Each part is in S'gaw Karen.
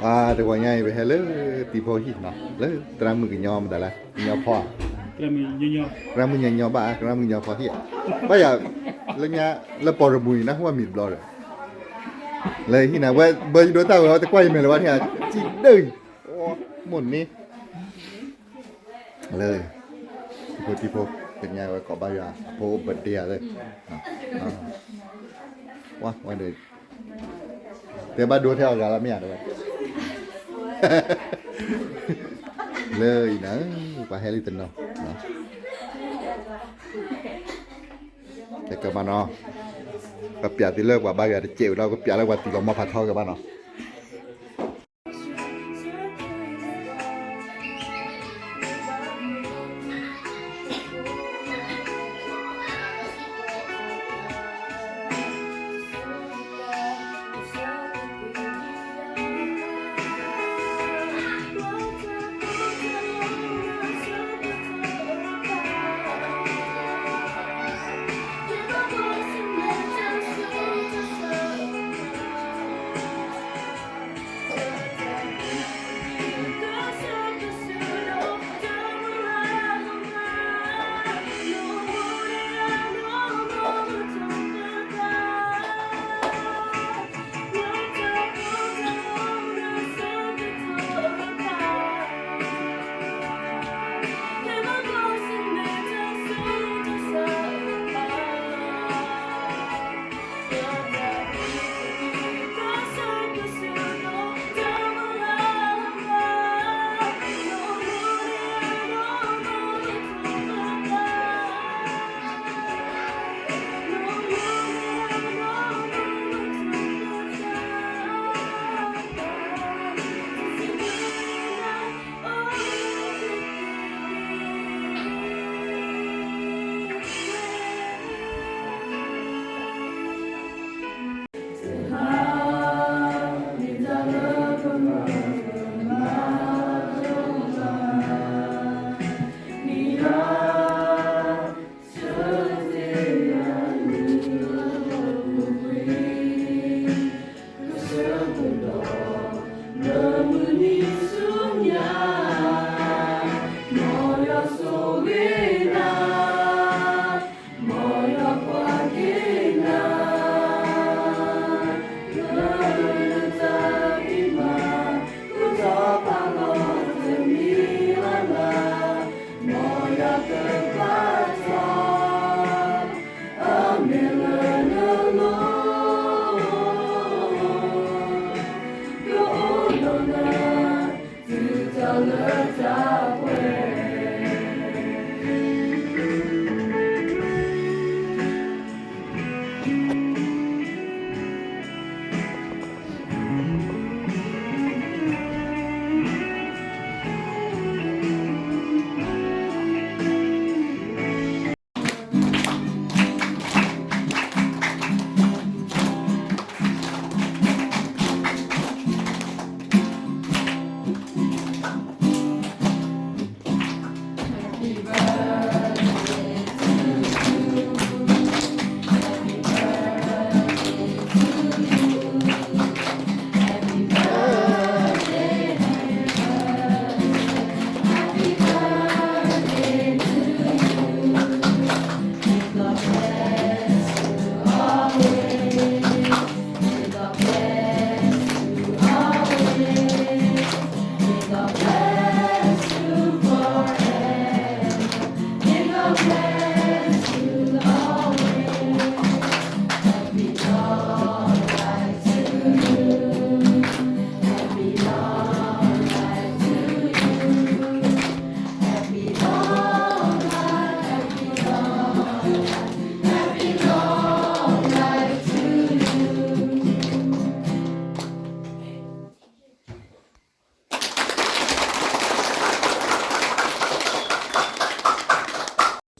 အါ တဂီၤညါအံၤ ပဟဲလၢတံၤဖိဟံၣ်နီၤ လၢသရၣ်မုၣ်ကညီမတၤလဲၣ် ကညီဖီဧါ သရၣ်မုၣ်ညီညီဘၣ် သရၣ်မုၣ်ညီညီဖီဟံၣ် ဘၣ်ယၤ လၢညါ လၢပီၢ်ရမူၤန့ၣ် နၢ်ဟူဘၣ်မံၤတဘျီဒီး လၢဟံၣ်န့ၣ် ဝဲဘၢယဒိတၢ်ဝဲ တကွၢ်ယမဲာ်လၢၤဘၣ်ထံၣ် စံးဒၢအံၤ မိၢ်န့ၣ် လၢ တံၤဖိတံၤဖိ ကညးဝဲကိးဘၣ်ယၤ အဖိအိၣ် birthday ဧါ လၢ ဝဲ ဝဲဒီး တဲဘၣ်ဒိထဲအီၤဂၤလၢမ့ၢ်ဧါ တဝဲ လၢအံၤနၤ ပှၤဟဲလံတနီၤ တဲကမၤနီၤ ပပျးသုလၢပှၤဘါယွၤတစဲးဝဲဒီး ပပျးလၢပှၤတံၤလီၤမီၢ်ဖးထီကမၤနီၤ က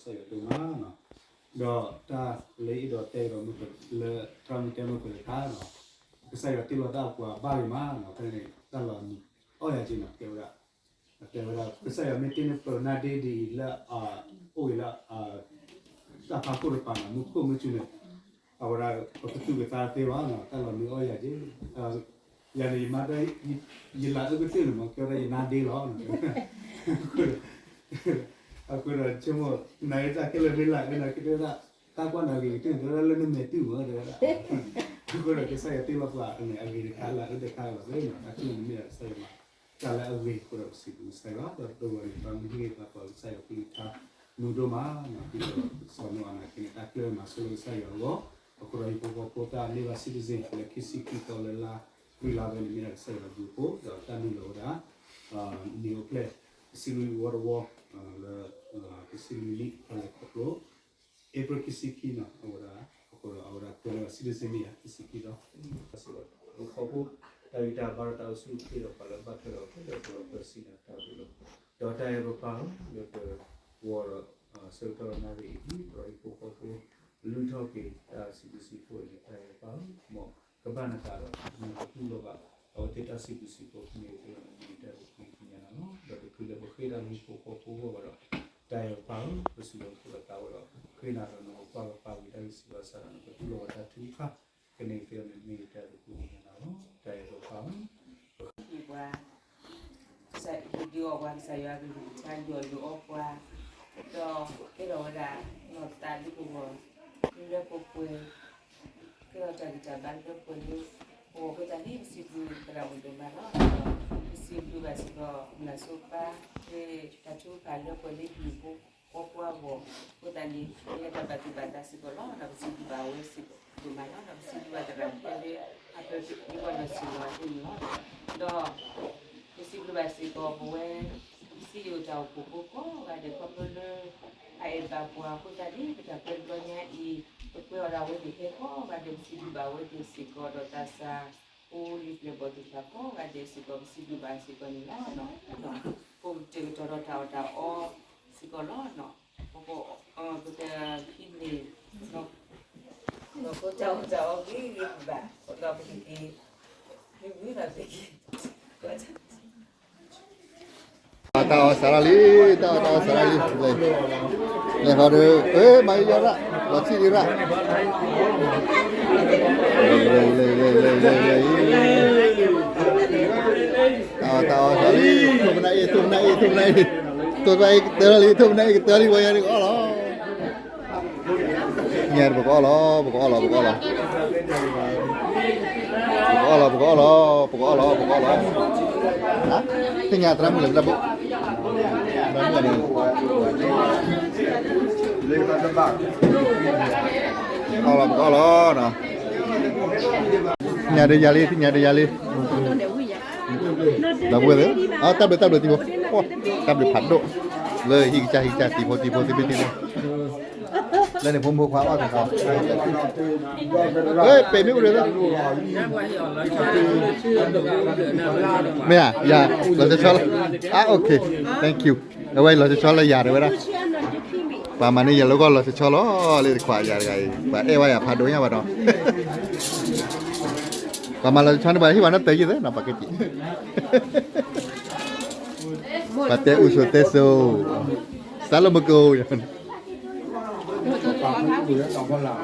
စၢ်ယွၤဒိၣ်မးနီၤ, ဒီးတၢ်လၢယအဲၣ်ဒိးတဲကဒီးမုၢ်လၢ သရၣ်မုၣ်တဲမုၢ်ကလၢခါနီၤ, ကစၢ်ယွၤတ့လီၤတၢ်ပှၤဘၣ်ဂ့ၤမးနီၤ, ဖဲန့ၣ်တၢ်လီၤနံၤအီၣ်ယၤက့နီၤ, ကဲဝဲဒၣ် တဲဝဲဒၣ် ကစၢ်ယွၤမ့ၢ်တ့န့ၢ်ပၢၤနၢ်ဒ့ဒ်အံၤလၢ အိၣ်အံၤလၢ တၢ်ဖးခိၣ်တပၤနီၤ မူခိၣ်မုၢ်ဆူၣ်န့ၣ် အဝဲဒၣ် ပကသူၣ်ကသါတသ့ဘၣ်နီၤ တၢ်လီၤနုာ်အီၣ်ယၤက့ ယၤန့ၣ် ယမါတဲ ယလၤအၢကတၢၢ်န့ၣ်မ့ၢ် ကဲဝဲဒၣ်ယနါဒ့လီၤ. အဃိဒီးဆိကမိၣ် နၤအံၤတၢ်ခဲလၢာ်မ့ၢ်လၢအၢနၤကတဲဝဲဒၣ် တၢ်ကွၢ်နၤဂ့ၤကတၢၢ်န့ၣ် တဲဝဲဒၣ်လၢနမဲာ်တုၤမ့ၢ်တဲဝဲဒၣ် အဃိဒီးကစၢ်ယွၤတ့လီၤပှၤအမဲာ်အဂ့ၤတခါလၢအၢတခါလီၤသ့နီၤ တၢ်ခဲလၢာ်မ့ၢ်ဒၣ်ကစၢ်ယွၤမၤ တၢ်လၢအဂ့ၤအဃိဒီးပစံးဘျုးကစၢ်ယွၤ ဒီးတဂီၤန့ၣ် ပမ့ၢ်ဟ့ၣ်ပှၤပှၤကစၢ်ယွၤကလုၢ်ကထါ မုာ်ဒိၣ်မးနီၤ ဒ်သိးစီၤနိအၤနာ်က့န့ၣ် တၢ်ကျဲမၤဆိလၢကစၢ်ယွၤအဂီၢ် အဃိဒီးဟံၣ်ဖိဃီဖိတၢ်န့ၢ်ဘၣ် citizen လၢခံဆံခံသီလၢလါလွံၢ်လါဝဲန့ၣ် မ့ၢ်ဒၣ်ကစၢ်ယွၤအဘျုးအဖှိၣ် ဒီးတၢ်နုာ်လီၤဝဲဒၣ် နံၤအိၣ်ဖျဲၣ် တဆံလွံၢ်ဝီတဝီ လၢ တဆံလွံၢ်နံၣ် တၢ်လဲၤခီဖျိ April ခံဆံခံနီၤ အဝဲဒၣ် အဃိဒီးအဝဲဒၣ်ကွဲးလၢ citizen မ့ၢ်ဧါ ခံဆံခံသီ ဟံၣ်ဖိဃီဖိ တၢ်ဂံၢ်တၢ်ဘါဒီးတၢ်အိၣ်ဆူၣ်အိၣ်ချ့ဒီးပှၤလၢဘၣ်ထွဲဒီး ပၢဆှၢဒီးပၢဆှၢနၤတၢ်ဘျုးလီၤ. ဒီးတၢ်အဲၣ်ပပၢ်ဧၢ လၢပဂီၢ်ဒီး ဆၢကတီၢ်နၣ်ရံၣ်အံၤ ဒီးဟံၣ်ဖိဃီဖိ လုၢ်ထီၣ်က့ၤတၢ်စံးဘျုးစံးဖှိၣ်အံၤန့ၣ် တၢ်အဲၣ်ပပၢ်ဧၢ မ်ကဘၣ်နသးဒီး မ်ကတူၢ်လိာ်ဘၣ် အဝဲသ့ၣ်တၢ်စံးဘျုးစံးဖှိၣ် မ့ၢ်တၢ်မ့ၢ်တၢ်သကွံၢ်ကညးနၤလီၤ. ဒီးတချုးလၢပဃ့တၢ်လၢဟံၣ်ဖိဃီဖိအဂီၢ်ဘၣ်ဒီး တၢ်အဲၣ်ပပၢ်ဧၢ ပစံးလီၤပသးဝဲဒီး ဃ့နၤဒီးနကကွၢ်ကပၤဝံၤတၢ်ဂံၢ်စၢ်ဘါစၢ်ဒီး နကတူၢ်လိာ်ဘၣ်တၢ်ထုကဖၣ် ကန့ၢ်သ့အီၤန့ၣ် မ့ၢ်တၢ်သကွံၢ်ကညးနၤလီၤ. တၢ်အဲၣ်ပပၢ်ဧၢ ပှၤ ကစၢ်ဟ့ၣ်ဒုးအီၣ်ပှၤ ကစၢ်ယွၤကလုၢ်ကထါယိာ်ယိာ်အီၣ်ပှၤ ဒီးကဲထီၣ်ဝဲဒၣ် နီၢ်သးဒ်ပဂီၢ် လၢပှဲၤပှဲၤ ကဲထီၣ်တၢ်ဂံၢ်တၢ်ဘါလၢပှဲၤလၢ ပဂီၢ်အဃိသတးန့ၣ် ပစံးဘျုးသရၣ်မုၣ်ဒိၣ်မးလီၤ. ဒီးပစံးဘျုးဘၣ်စ့ၢ်ကီး မုၢ်နၤစိၤပၢ် လၢတၢ်ထုကဖၣ်လၢပှဲၤလၢဟံၣ်ဖိဃီဖိအဂီၢ် အဃိသတးန့ၣ် ပလၢတၢ်ဘၣ်သူၣ်ဘၣ်သးစ့ၢ်ကီးလီၤ. ဒီးပစံးဘျုးဘၣ်အဝဲစ့ၢ်ကီးဒိၣ်မးလီၤ. ဒီးပစံးဘျုးဘၣ်သရၣ်မုၣ်လၢ အပၢၤက့ၤဝဲလီၤစံၣ်လီၤအသးန့ၣ်လီၤ. ဒီး ပစံးဘျုးဘၣ်စ့ၢ်ကီးပဝဲ စံယိၣ်တၢ်အိၣ်ဖှိၣ်ဖိကိးဂၤဒဲး ခီဖျိလၢ အအဲၣ်ဘၣ်ပှၤအဃိသတးန့ၣ် ပတၢ်ကွဲးတဘျီညါအံၤ ပကွဲးအီၤဒၣ်ဝဲသ့ၣ်ဟဲကိးဂၤဒဲး ပစံးဘျုးဘၣ်ဝဲသ့ၣ်စ့ၢ်ကီးဒီးသးစၢ် အိၣ်လံပျဲၢ်ဘီၣ်သ့ၣ်တဖၣ်ကိးဂၤဒဲးစ့ၢ်ကီး ပစံးဘျုးဘၣ်စ့ၢ်ကီးန့ၣ်လီၤ. ပကတဲာ်ကတီၤဒီးတၢ်အီၣ်တၢ်အီစ့ၢ်ကီးလီၤ. ပက ပကဟံးန့ၢ် ပကတၢ်အီၣ်တၢ်အီဂ့ၤဂ့ၤဘၣ် ဒီးပကက့ၤ မ့ၢ်ဝံၤဒီးပကက့ၤ တၢ်အီၣ်စးထီၣ်လံ, တၢ်အီၣ်တၢ်အီစးထီၣ်လံ, လဲၤဃီဒီး မၤယီၤရၣ် လီၤဆံၣ်လံရၣ်, တၢ်အီၣ်တၢ်အီစးထီၣ်လံ, ထိၣ်ပနၢ်အ့ၣ် ထိၣ်ပနၢ်အ့ၣ် ထိၣ်ပနၢ်အ့ၣ် ထိၣ်ပနၢ်အ့ၣ်ကတၢၢ်လံ ထိၣ်ပနၢ်အ့ၣ်ကတၢၢ်လံ ဝဲယၤန့ၣ်အီၣ်လီၤ. ညါပကအီၣ်လီၤ ပကအီၣ်လီၤ ပကအီၣ်လီၤ, ပကအီၣ်လီၤ ပကအီၣ်လီၤ ပကအီၣ်လီၤ, သ့ၣ်ညါသရၣ်မုၣ်လဲၣ် ပတၢ်ဘိၣ်, သရၣ်မုၣ်န့ၣ် အီၣ်လီၤ ပကအီၣ်လီၤနီၤ, သ့ၣ်ညါဒီးယၤလံ သ့ၣ်ညါဒီးယၤလံ, ဒီပုၢ်ဝဲၢ်သ့ၣ်, တၢ်ဘျုးတၢ်ဘျုးတံၤဖိ, တၢ်ဘျုးဖးဒိၣ်, လၢဟံၣ်ကစၢ်ဟံၣ်ကစၢ်တံၤဖိတံၤဖိတံၤဖိတံၤဖိ လၢန့ၣ်ဖိမုၣ်ဖိခွါအီၣ်တခါ, ပ့ၤမ့ၣ်အူရ့ၣ်, မ့ၢ်ဧါ, ယၤ, လီၤဆီဆီလီၤ, အါ okay, thank you, အဝဲလီၤဆီဆီလၢယၤတဝဲဒၣ်, ပှၤမၤန့ၢ်ယၤလၢဂီၢ်လီၤဆီဆီလီၤ, လၢတခွါယၤတဂၤအံၤ ပှၤအဲၣ်ဝဲယၤဖးဒိၣ်ညါဘၣ်ဒီး ပှၤမၤလီၤဆီဆီန့ၣ် ပှၤဟ့ၣ်ပှၤနီၢ်တၢ်ယံၤသ့နီၤ ပှၤက့ၤက့ၤ, ပှၤတဲအူစိၤတဲစိၤ, စးလၢမကအိၣ်ယၤ အဝံၤအ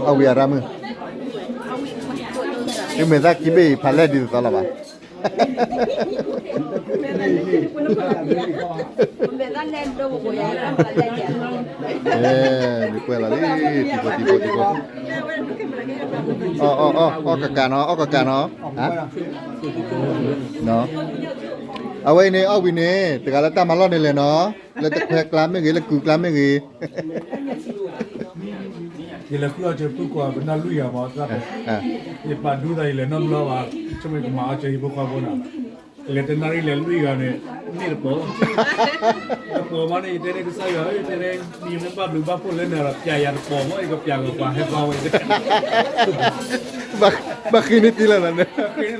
ရၢ်မုၢ်, မ့ၢ်မ့ၢ်သးကံဘ့ၣ်အံၤဖးလဲၢ်ဒ်သိးသိးလီၤဘၣ်, မ့ၢ်ပှဲၤလီၤလံ, တံၤဖိတံၤဖိတံၤဖိ, အီၣ်အီၣ်အီၣ် အီၣ်ကကးနီၤ အီၣ်ကကးနီၤ, အဝဲအံၤန့ၣ် အီၣ်ဝံၤန့ၣ် တဂၤလၢတၢ်မၤလီၢ်န့ၣ်လဲၣ်နီၤ, လၢတခွဲကျါမ့ၢ်ဂ့ၤ လၢကုၤကျါမ့ၢ်ဂ့ၤ ယလဲၤဃုအီၣ်စၢၤဖုကွၢ်ပနၢ်လွံၢ်ဂၤမး, ယပာ်ဒူသးယလဲၤနီတဘျီဘၣ်, ဆိကမိၣ်ယကမၤအီၣ်စၢၤဟံၣ်ဖိဃီဖိနီၤ, လဲၤတနၣ်ရံၣ်လဲၤလွံၢ်ဂၤန့ၣ်, န့ၢ်တပီၤ, တပီၤမးန့ၣ် ယတဲန့ၢ်ကစၢ်ယွၤဧၢ, တဲန့ၣ် ယမ့ၢ်ဘၣ်ဘျုးဘၣ်ဖှိၣ်လၢနၤဒီး ပျဲယၤတပီၤမး ယကပျဲကပှၤဟဲသီဝဲ, ဘၣ်ဃ့န့ၢ်တံၢ်လၢနၤန့ၣ်, ဘီထံၣ်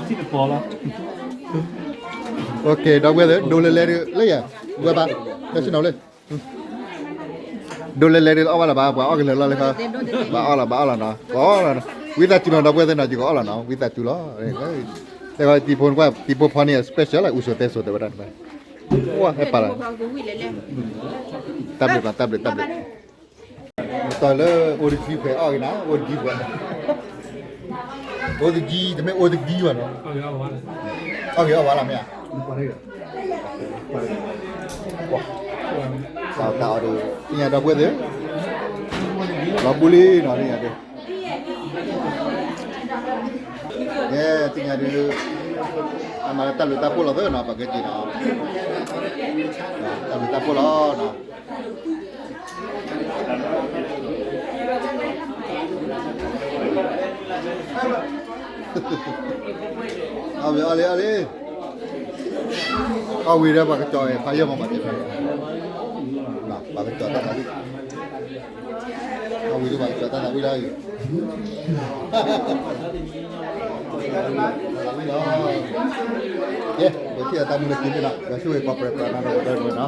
တပီၤလီၤ, okay, ဒီပုၢ်ဝဲၢ်သ့ၣ် ဒိးလဲၤလဲၤဒုးလၢယၤ, ဝဲဘၣ်, တၢ်ဆ့ၣ်နီၤလၢ ဒိးလဲၤလဲၤဒုးအီၣ်ဘၣ်လၢၤဘၣ်, ပှၤအီၣ်ကလဲၤလီၤလၢခါ, ဘၣ်အီၣ်လီၤ ဘၣ်အီၣ်လီၤနီၤ, ပှၤအီၣ်လီၤနီၤ, ဝံသးစူၤနီၤ ဒီပုၢ်ဝဲၢ်သ့ၣ်နီၤ ယကအီၣ်လီၤနီၤ ဝံသးစူၤလီၤ. တံဖိ, တံဖိဖီန့ၣ် special လၢ အူစိၤသဲစိၤတဲဝဲဒၣ်, ဝဲဟဲပာ်လီၤ, တၢ်ဘျုးနီၤ တၢ်ဘျုး တၢ်ဘျုး. မ့ၢ်တီၢ်လၢအိၣ်တကံဖဲအီၣ်ဂ့ၤနီၤ အိၣ်တကံဖဲ, အိၣ်တကံ တမ့ၢ်အိၣ်တကံဘၣ်နီၤ, အီၣ်ဂ့ၤအီၣ်ဝါလီၤမ့ၢ်ဧါ. တၢ်အီၣ်ဒီး သ့ၣ်ညါဒီပုၢ်ဝဲၢ်သ့ၣ်, လီၤပူၤလံနီၤ သ့ၣ်ညါဒီး, ကဲ သ့ၣ်ညါဒီး, အမၤလၢတၢ်ဘျုးတၢ်ဖှိၣ်လီၤသ့နီၤ ပှၤကဲက့ၤနီၤ, တၢ်ဘျုးတၢ်ဖှိၣ်လီၤနီၤ. အီၣ်ဝံၤအီၣ်လံ အီၣ်လံ, အီၣ်ဝံၤဒီးပှၤကစီၤဖးယံာ်မး ပှၤတဲဖဲ, ပှၤကစီၤတၢ်သးဝံၣ်, အီၣ်ဝံၤဒီးပှၤကစီၤတၢ်သးဝံၣ်လီၤ. ကဲ ပထံၣ်အတၢ်မူလၢခံသ့ၣ်နီၤ ဒီးဆိၣ်ဂ့ၤပှၤပြၢပြၢနီၤ ဒီးပဒၢနုာ်နီၤ.